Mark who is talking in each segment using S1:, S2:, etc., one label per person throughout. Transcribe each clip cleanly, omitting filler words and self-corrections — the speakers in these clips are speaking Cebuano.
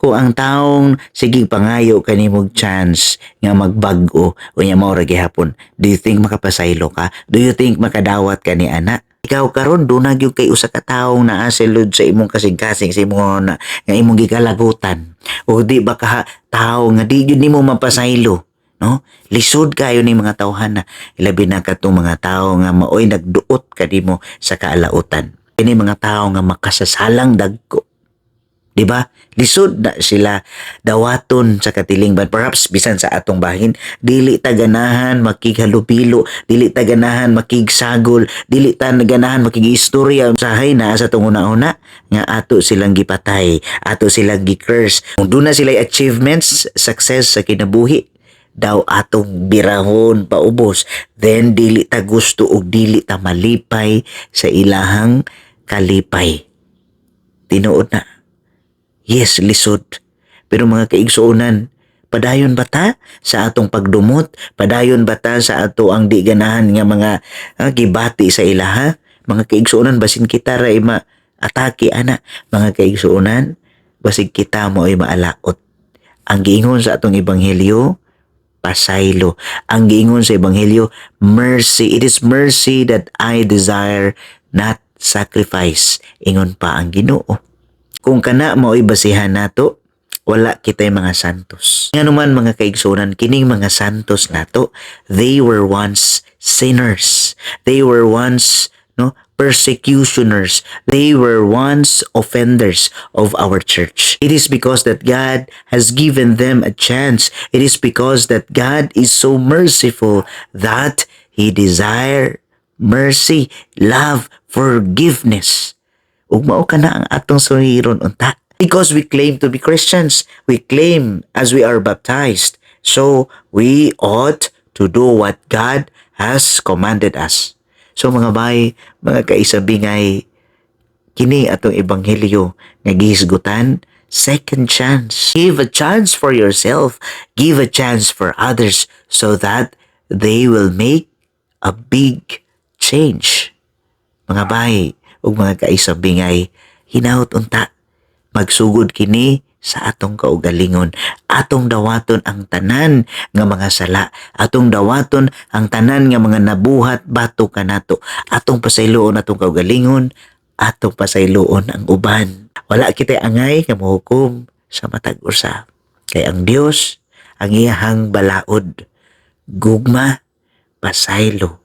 S1: Kung ang taong sige pangayo kanimog chance nga magbag-o unya mao ra gihapon, do you think makapasaylo ka? Do you think makadawat ka ni ana? Ikaw karon duna gyud kay usa ka tawo naa sulod sa imong kasing-kasing, sa imong na, nga imong gikalagutan, o di ba ka tawo nga di gyud nimo mapasaylo, no? Lisod kayo ni mga tawhana, ilabi na katong mga tao nga maoy nagduot kanimo sa kaalautan. Kini mga tao nga makasasalang dagko. Di ba? Lisod na sila dawaton sa katilingban. Perhaps bisan sa atong bahin, dili ta ganahan makighalubilo, dili ta ganahan makigsagol, dili ta ganahan makigistorya. Usahay naa sa atong una-una nga ato silang gipatay, ato silang gi-curse. Kung duna sila achievements, success sa kinabuhi, daw atong birahon paubos. Then dili ta gusto og dili ta malipay sa ilahang kalipay. Tinuod na. Yes, lisod. Pero mga kaigsuonan, padayon ba ta sa atong pagdumot? Padayon ba ta sa ato ang di ganahan nga mga gibati sa ilaha? Mga kaigsuonan, basin kita ra ma atake ana. Mga kaigsuonan, basig kita mo ay maalaot. Ang giingon sa atong ebanghelyo, pasaylo. Ang giingon sa ebanghelyo, mercy. It is mercy that I desire, not sacrifice. Ingon pa ang Ginoo. Kung kana mao'y basihan nato, wala kita'y mga santos. Nga naman, mga kaigsunan, kining mga santos nato, they were once sinners. They were once, no, persecutioners. They were once offenders of our church. It is because that God has given them a chance. It is because that God is so merciful that He desire mercy, love, forgiveness. Ug mao kana ang atong suhiron unta. Because we claim to be Christians, we claim as we are baptized. So we ought to do what God has commanded us. So mga bay, mga kaisabingay, kini atong ebanghelyo nga gihisgutan, second chance. Give a chance for yourself, give a chance for others so that they will make a big change. Mga bay ug mga kaisabingay, hinaot unta magsugod kini sa atong kaugalingon. Atong dawaton ang tanan nga mga sala. Atong dawaton ang tanan nga mga nabuhat batok kanato. Atong pasayloon atong kaugalingon, atong pasayloon ang uban. Wala kita angay nga mohukom sa matag usa. Kay ang Dios ang iyahang balaod, gugma, pasaylo,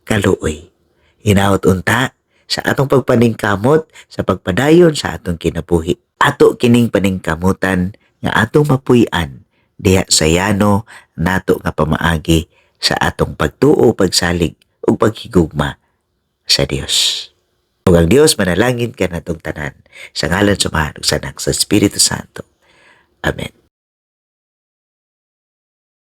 S1: kaluoy. Hinaot unta sa atong pagpaningkamot sa pagpadayon sa atong kinabuhi, ato kining paningkamutan nga atong mapuy-an diha sa yano nato nga pamaagi sa atong pagtuo, pagsalig ug paghigugma sa Dios. Ug ang Dios manalangin kanatong tanan. Sa ngalan sa Amahan ug sa Anak, sa Espiritu Santo. Amen.